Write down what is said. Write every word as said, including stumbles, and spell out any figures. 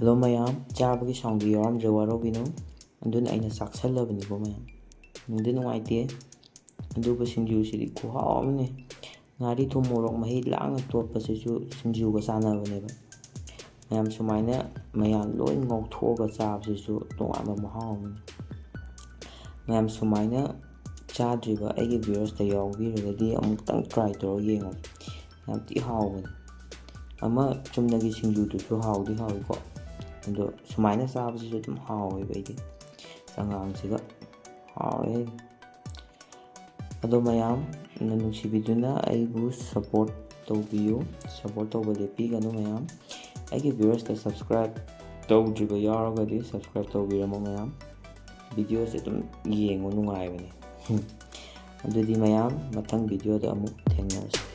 Hello ꯃꯌꯥꯝ, ꯆꯥꯕꯒꯤ ꯁꯥꯎꯟꯗꯨ ꯌꯥꯎꯔꯝꯗ꯭ꯔꯦ, ꯋꯥꯔꯧꯕꯤꯅꯨ꯫ ꯑꯗꯨꯅ ꯑꯩꯅ ꯆꯥꯛꯁꯜꯂꯕꯅꯤꯀꯣ ꯃꯌꯥꯝ, ꯅꯨꯡꯗꯤ ꯅꯨꯡꯉꯥꯏꯇꯦ꯫ ꯑꯗꯨꯕꯨ ꯁꯤꯡꯖꯨꯁꯤꯗꯤ ꯈꯨꯍꯥꯎ ꯑꯃꯅꯤ꯫ ꯉꯥꯔꯤ ꯊꯨꯝ ꯃꯣꯔꯣꯛ ꯃꯍꯤ ꯂꯥꯡꯅ ꯇꯣꯠꯄꯁꯤꯁꯨ ꯁꯤꯡꯖꯨꯒ ꯆꯥꯟꯅꯕꯅꯦꯕ꯫ ꯃꯌꯥꯝ ꯁꯨꯃꯥꯏꯅ ꯃꯌꯥꯝ ꯂꯣꯏ ꯉꯧꯊꯣꯛꯑꯒ ꯆꯥꯕꯁꯤꯁꯨ ꯇꯣꯉꯥꯟꯕ ꯃꯍꯥꯎ ꯑꯃꯅꯤ꯫ ꯃꯌꯥꯝ ꯁꯨꯃꯥꯏꯅ ꯆꯥꯗ꯭ꯔꯤꯕ ꯑꯩꯒꯤ viewersꯇ ꯌꯥꯎꯕꯤꯔꯒꯗꯤ ꯑꯃꯨꯛꯇꯪ try ꯇꯧꯔꯒ ꯌꯦꯡꯉꯣ꯫ ꯌꯥꯝ ꯊꯤ ꯍꯥꯎꯕꯅꯤ꯫ ꯑꯃ ꯆꯨꯝꯅꯒꯤ ꯁꯤꯡꯖꯨꯗꯨꯁꯨ ꯍꯥꯎꯗꯤ ꯍꯥꯎꯏꯀꯣ, ꯑꯗꯣ ꯁꯨꯃꯥꯏꯅ ꯆꯥꯕꯁꯤꯁꯨ ꯑꯗꯨꯝ ꯍꯥꯎꯋꯦꯕ ꯑꯩꯗꯤ꯫ ꯆꯉꯥꯡꯁꯤꯒ ꯍꯥꯎꯔꯦ꯫ ꯑꯗꯣ ꯃꯌꯥꯝꯅ ꯅꯨꯡꯁꯤꯕꯤꯗꯨꯅ ꯑꯩꯕꯨ support ꯇꯧꯕꯤꯌꯨ꯫ Support ꯇꯧꯕ ꯂꯦꯞꯄꯤꯒꯅꯨ ꯃꯌꯥꯝ꯫ ꯑꯩꯒꯤ viewersꯇ subscribe ꯇꯧꯗ꯭ꯔꯤꯕ ꯌꯥꯎꯔꯒꯗꯤ subscribe ꯇꯧꯕꯤꯔꯝꯃꯣ ꯃꯌꯥꯝ꯫ Videoꯁꯦ ꯑꯗꯨꯝ ꯌꯦꯡꯉꯨ, ꯅꯨꯡꯉꯥꯏꯕꯅꯦ꯫ ꯑꯗꯨꯗꯤ ꯃꯌꯥꯝ, ꯃꯊꯪ videoꯗ ꯑꯃꯨꯛ ꯊꯦꯡꯅꯔꯁꯤ꯫